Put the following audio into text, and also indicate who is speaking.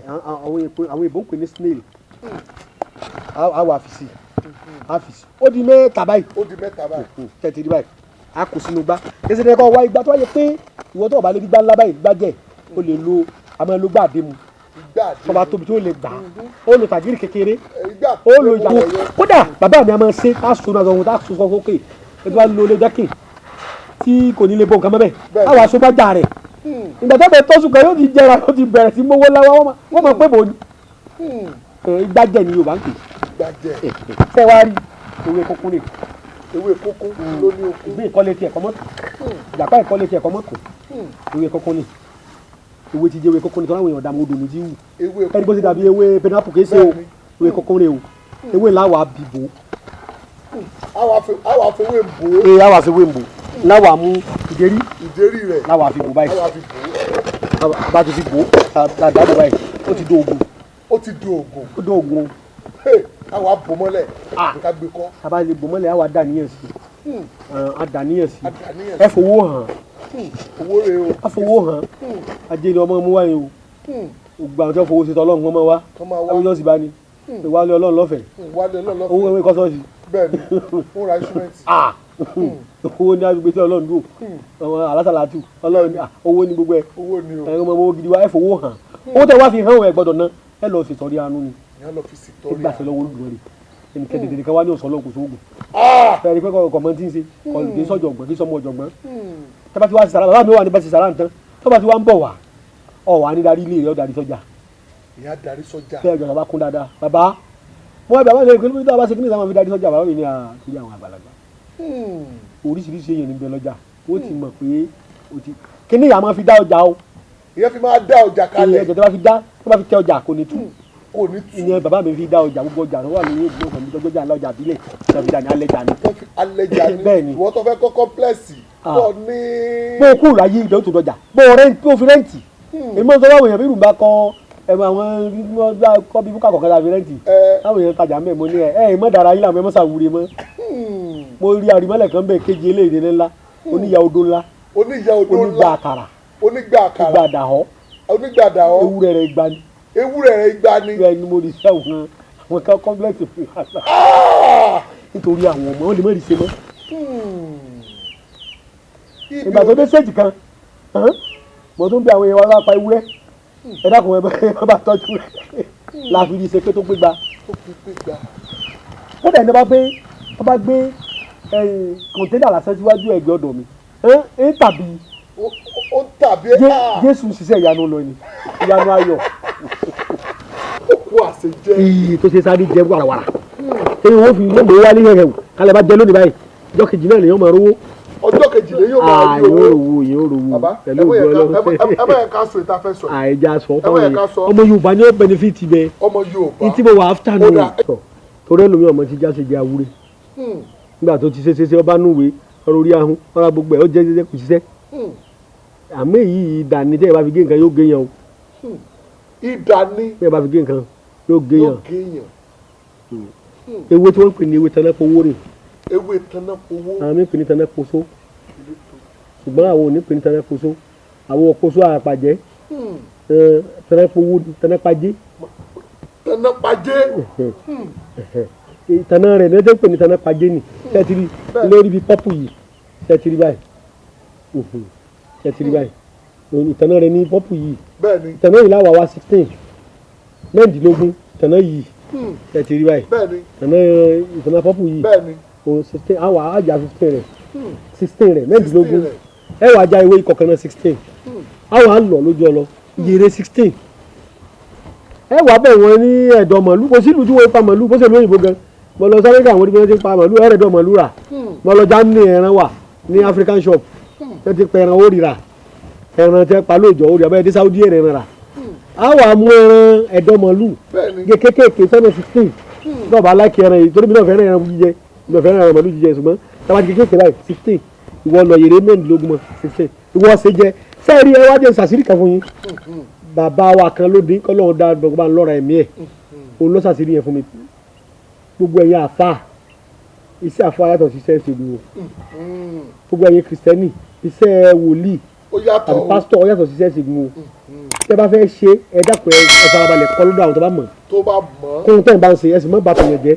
Speaker 1: Àwọn èèbó ń pè ní snail. A wà fi sí, a fi sí, ó di mẹ́ta báyìí.
Speaker 2: Ó di mẹ́ta báyìí.
Speaker 1: Tẹ̀tì rí báyìí, a kò sínú gbá kẹsì ní ẹ̀kọ́ wá igbá tó wáyé pé ìwọ tó bá lè gbá ńlá báyìí, gbá jẹ́ o lè lo, a máa lo gbá àdému.
Speaker 2: Igbá
Speaker 1: tó bá tóbi tó lè gbà á, ó lo tàgírì kékeré.
Speaker 2: Igbá.
Speaker 1: Ó lo ìyàwó kódà bàbá mi a máa ṣe tá a sọ náà ohun tá a sọ sókè ètò wa lo lè dẹ́kìn tí kò ní lè bọ nǹkan mọ́ bẹ́ẹ̀. Àwọn aṣọ bá jà rẹ̀ ìgbà tó bẹ tọ́sùn kan yóò ti jẹra, yóò ti bẹ̀rẹ̀ sí mówó láwa, wọ́n máa pé bò ní. Igbá jẹ́ ni Yorùbá ń pè.
Speaker 2: Igbá jẹ́.
Speaker 1: Ṣé wàá rí ewé kókó rè?
Speaker 2: Ewé kókó ló ní okun.
Speaker 1: Ìgbín ìkọ́lé tiẹ̀ kọ́ mọ́tò, ìjàpá ìkọ́lé tiẹ̀ kọ́ mọ́tò. Ewé kókó ni, ewé ti jẹ́ ewé kókó ni tọ́lá àwọn èèyàn dààmú odò ní ti wù.
Speaker 2: Ewé.
Speaker 1: Ẹni bó ṣe dàbí ewé pineapple kìí ṣe o. Ewé kókó rè o, ewé làwà bìbò.
Speaker 2: Àwa fewé bò ó.
Speaker 1: Ee, àwa fi ewé ń bò, láwà mú ìdérí.
Speaker 2: Ìdérí rẹ̀.
Speaker 1: Láwà fi bò báyìí.
Speaker 2: Àwa fi bò ó.
Speaker 1: Bá ti fi bò ó, dàdá bò báyìí, ó ti do oògùn.
Speaker 2: Ó ti di oògùn.
Speaker 1: Ó do oògùn o.
Speaker 2: Hey, àwa bò mọ́lẹ̀.
Speaker 1: Ah.
Speaker 2: Ká gbé kọ́.
Speaker 1: Tàbá lè bò mọ́lẹ̀, àwa dàníyàn sí, a dàníyàn sí.
Speaker 2: Àdàníyàn.
Speaker 1: Ẹ fowó hàn.
Speaker 2: Owó rè o.
Speaker 1: A fowó hàn, ajé ni ọmọ mú wáyé o. Gbogbo àwọn tí wọ́n fowó ṣe tọ́lọ́run, wọ́n máa wá.
Speaker 2: Kọ́ máa wá.
Speaker 1: Ẹwọ́n yóò sì bá ní ìwálé Ọlọ́run lọ́fẹ̀ẹ́.
Speaker 2: Wálé lọ́lọ́.
Speaker 1: Owó ewé kọ́sọ́ọ̀sì.
Speaker 2: Bẹ́ẹ̀ ni, ó ra instrument.
Speaker 1: Ah, owó ní agbègbè tí Ọlọ́run dùn ọmọ alásàlátù Ọlọ́run ní, ah, owó ní gbogbo ẹ.
Speaker 2: Owó ni o.
Speaker 1: Ẹ ọmọ owó gidi wa, ẹ fowó hàn. Owó tẹ wá fi hàn, ẹ gbọ́dọ̀ ná, ẹ lọ ṣètọrẹ àánú ni.
Speaker 2: Ìyẹn lọ fi
Speaker 1: Ẹ
Speaker 2: ṣètọrẹ.
Speaker 1: gbàṣẹ lọ́wọ́ Olódùmarè. Ẹnì kẹtẹtẹ kan wá ní ọ̀sán Ọlọ́run kò sóògùn.
Speaker 2: Ah!
Speaker 1: Fẹ́ẹ́ rí pé kọ̀ mọ́ tí ń ṣe kì í sọ̀jọ̀gbọ́n, kì í sọmọ ọ̀jọ̀gbọ́n. Tẹ́ bá ti wá sí sàrà, bàbá mi wà ní bá ti sàrà nǹkan, tó bá ti wá ń bọ̀ wá, ọ̀ wà ní darí ilé rẹ̀, ọ̀ darí sọ́jà.
Speaker 2: Ìyẹn á darí sọ́jà.
Speaker 1: Fẹ́ẹ́ jọ̀ọ́ bá kún dáadáa. Bàbá mo wá bàbá mi lè pé bá ṣe kí ní sáwọn fi darí sọ́jà. Bàbá mi ní àtúnyẹ àwọn àgbàlagbà, oríṣiríṣi èèyàn níbẹ̀ lọ́jà, ó ti mọ̀ pé o ti kíní ìyá máa fi dá ọjà o.
Speaker 2: Ìyẹn fi máa dá ọjà
Speaker 1: ìyẹn
Speaker 2: kalẹ̀.
Speaker 1: ọjà tó bá fi dá, tó bá fi tẹ ọjà, kò ní tú.
Speaker 2: Kò ní tú.
Speaker 1: Ìyẹn bàbá mi fi dá ọjà. Gbogbo ọjà tó wà lórí ìgbìmọ̀ kan tó gbọ́jà ńlá, ọjà àbílẹ̀ tó fi dá ní alẹ́ jà ní.
Speaker 2: Tó fi alẹ́jà ní.
Speaker 1: Bẹ́ẹ̀ ni.
Speaker 2: Ìwọ tó fẹ́ kọ́ complex.
Speaker 1: Ah.
Speaker 2: Tó ní.
Speaker 1: Bó o kúrò láyé ibẹ̀, ó tó dọjà, bó o rẹ́ǹtì, bó o fi rẹ́ǹtì. Èmi máa ń sọ fáwọn èèyàn bí rùmbá kọ́ ẹ̀mọ àwọn kọ́ bí búkà kọ̀ọ̀kan láfi rẹ́ǹtì. Táwọn èèyàn tajà mẹ́, mo ní ẹ ẹ mọ́ dára yín làwọn ẹ mọ́ sàwúre mọ́. Mo rí àrímọ́lẹ̀ kan bẹ́ẹ̀ kéje eléyìí ńlá, oníyà odó ńlá.
Speaker 2: Oníyà odó
Speaker 1: onígbà
Speaker 2: ńlá.
Speaker 1: Àkàrà.
Speaker 2: Onígbà àkàrà.
Speaker 1: Ìgbà àdàhọ́.
Speaker 2: Onígbà àdàhọ́.
Speaker 1: Ewúrẹ́ rẹ̀ igba ni.
Speaker 2: Ewúrẹ́ rẹ̀ igba ni.
Speaker 1: Bẹ́ẹ̀ ni mo rí sí àwọn kan complex fún wa
Speaker 2: Ah!
Speaker 1: nítorí àwọn ọmọ wọn lè má rí ṣe mọ́.
Speaker 2: Ibi
Speaker 1: Ìgbà tó dé stage kan hàn, mo tún bí àwọn èèyàn wa bá pa ewúrẹ́, ẹ dákun, ẹ bá tọ́jú rẹ̀ la fi rí ṣe pé tó gbé gba.
Speaker 2: Tó fi pé gba.
Speaker 1: Kódà ẹni bá gbé container lásán síwájú ẹgbẹ́ ọ̀dọ̀ mi ẹ tàbí
Speaker 2: Ó ń tàbí. Ah!
Speaker 1: Jésù ṣiṣẹ́ ìyanu lọ ni, ìyanu ayọ̀.
Speaker 2: Ó kú àṣejẹ.
Speaker 1: Iyì tó ṣe sáré jẹ wàràwàrà ṣé wọ́n fi lóògbé wálé yẹ̀yẹ̀ wò kálẹ̀ bá jẹ lónìí báyìí, ọjọ́ kejì náà lèyàn máa rówó.
Speaker 2: Ọjọ́ kejì lè yóò máa rí
Speaker 1: yóò
Speaker 2: owó.
Speaker 1: rówó, yóò rówó.
Speaker 2: Bàbá,
Speaker 1: Pẹ̀lú
Speaker 2: ẹ bóyá
Speaker 1: ògùn Ọlọ́run.
Speaker 2: ẹ bóyá ká sọ ìta fẹ́ sọ yìí.
Speaker 1: Àìjà sọ
Speaker 2: Ẹ
Speaker 1: fáwọn
Speaker 2: bóyá ká
Speaker 1: èèyàn.
Speaker 2: sọ.
Speaker 1: Ọmọ Yorùbá ní ó benefit bẹ.
Speaker 2: Ọmọ Yorùbá.
Speaker 1: Ní tí mo wà after
Speaker 2: Ó
Speaker 1: nù.
Speaker 2: dà.
Speaker 1: Torí ẹlòmíì ọmọ ti jáse jẹ awúre. Nígbà tó ti ṣe ṣe ṣe, ọba núwe ọ̀rọ̀ orí ahun ọ̀rọ̀ gbogbo ẹ̀, ó jẹ́ ṣe kò ṣiṣẹ́. Àmọ́ èyí ìdà ni, tẹ́ ẹ bá fi gé nǹkan, yóò gé yàn o.
Speaker 2: Ìdà ni.
Speaker 1: Tẹ́ ẹ bá fi gé nǹkan, yóò gé
Speaker 2: Yóò
Speaker 1: yàn.
Speaker 2: géèyàn.
Speaker 1: Ewé tí wọ́n ń pè ní ewé tanápowó rè.
Speaker 2: Ewé tanápowó.
Speaker 1: Àwọn míì pè ní tanáposo, ṣùgbọ́n àwọn ò ní pè ní tanáposo, àwọn òposo àpàjẹ́. Tanápowó, tanápajé.
Speaker 2: Tanápajé.
Speaker 1: Ìtànà rẹ̀ ní ẹjẹ́ ń pè ní tanápajé ni. Ṣẹ́tìrì lórí bíi pọ́pù yìí? Ṣẹ́tìrì báyìí? Ṣẹ́tìrì báyìí? Ìtànà rẹ̀ ní pọ́pù yìí.
Speaker 2: Bẹ́ẹ̀ ni.
Speaker 1: Ìtànà yìí láwà wá 16, 16 ìtànà yìí. Ṣẹ́tìrì báyìí?
Speaker 2: Bẹ́ẹ̀ ni.
Speaker 1: Ìtànà pọ́pù yìí.
Speaker 2: Bẹ́ẹ̀ ni.
Speaker 1: O 16, àwà àjà 15 rẹ̀, 16 rẹ̀, 16.
Speaker 2: Rẹ̀.
Speaker 1: Ẹ wàá já ewé ìkọ̀kan náà 16, àwà á lọ lójú ọlọ ìyèrè 16. Ẹ wàá bẹ̀ wọ́n ní ẹ̀dọ̀ màlúù. Kò sí ìlú tí wọ́n pa màlúù bó ṣe lóyìnbó gan. Mo lọ sáré káwọn oníbi wọ́n ti ń pa màlúù, ẹ̀rẹ̀dọ̀ màlúù rà. Mo lọ Germany, ẹran wà ní African shop tẹ́ ti pa ẹran, ó rira ẹran tẹ́ pa lóòjọ́, ó rí abẹ́rẹ́ dé Saudi, ẹ̀rẹ̀ rà. Á wàá mú ẹran ẹ̀dọ̀ màlúù
Speaker 2: Bẹ́ẹ̀ ni.
Speaker 1: gé kéékèèké sọ́nà 16. Náà bá láìkí ẹran yìí, torí mi náà fẹ́ràn ẹran jíjẹ, mi náà fẹ́ràn ẹran màlúù jíjẹ, ṣùgbọ́n tábà ti kéékèèké báyìí 16, ìwọ lọ yèrè 16 mọ́ 16, ìwọ ṣe jẹ sẹ́ẹ̀rí. Ẹ wá jẹ́ sàṣírí kan fún yín. Bàbá wa kan ló dín kọ́lọ́run dá gbogbo lọ́ra ẹ̀mí ẹ̀, òun ló sàṣírí yẹn fún mi. Gbogbo ẹ̀yin àfa, iṣẹ́ àfa yàtọ̀ sí iṣẹ́ ìṣègùn o. Gbogbo ẹ̀yin Kìrìsìtẹ́nì, iṣẹ́ wòlíì
Speaker 2: Ó yàtọ̀
Speaker 1: àbí
Speaker 2: o.
Speaker 1: pásítọ̀, ó yàtọ̀ sí iṣẹ́ ìṣègùn o. Tẹ́ bá fẹ́ ṣe, ẹ dákun, ẹ farabalẹ̀ kọ́ lọ́dọ̀ àwọn tó bá mọ̀.
Speaker 2: Tó bá mọ̀.
Speaker 1: Kóhun tẹ́ ẹ̀ bá ń ṣe, ẹ sì mọ́ bàtà yẹn jẹ́.